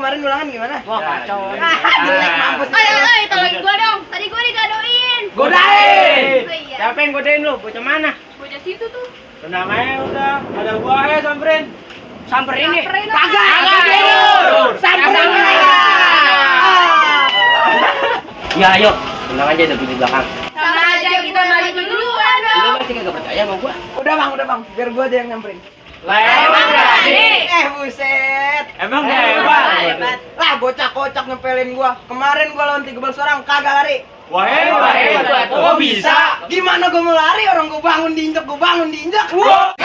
kemarin ulangan gimana? Wah, kacau. Jelek mampus. Ayo, tolongin gua dong. Tadi gua digadoin. Godain. Oh, iya. Siapa yang godain lu? Bocah mana? Bocah situ tuh. Namanya udah ada gua samperin. Samperin nih. Samperin apa? Kagak. Samperin. Ya ayo, pulang aja udah di belakang. Sama aja kita balik duluan Lu dong. masih kagak percaya sama gua? Udah bang, biar gua aja yang nyamperin. Emang berani? Buset. Emang hebat. Lah bocah kocak ngepelin gua. Kemarin gua lawan 13 orang kagak lari. Wah hebat. Kok bisa? Gimana gua mau lari orang gua bangun diinjak. Wah.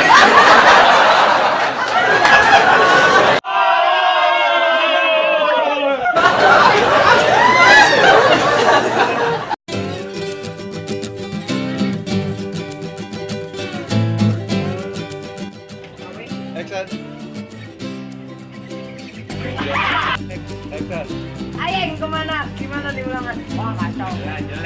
Ayeng kemana? Gimana di ulangan? Wah kacau. Ya jelek.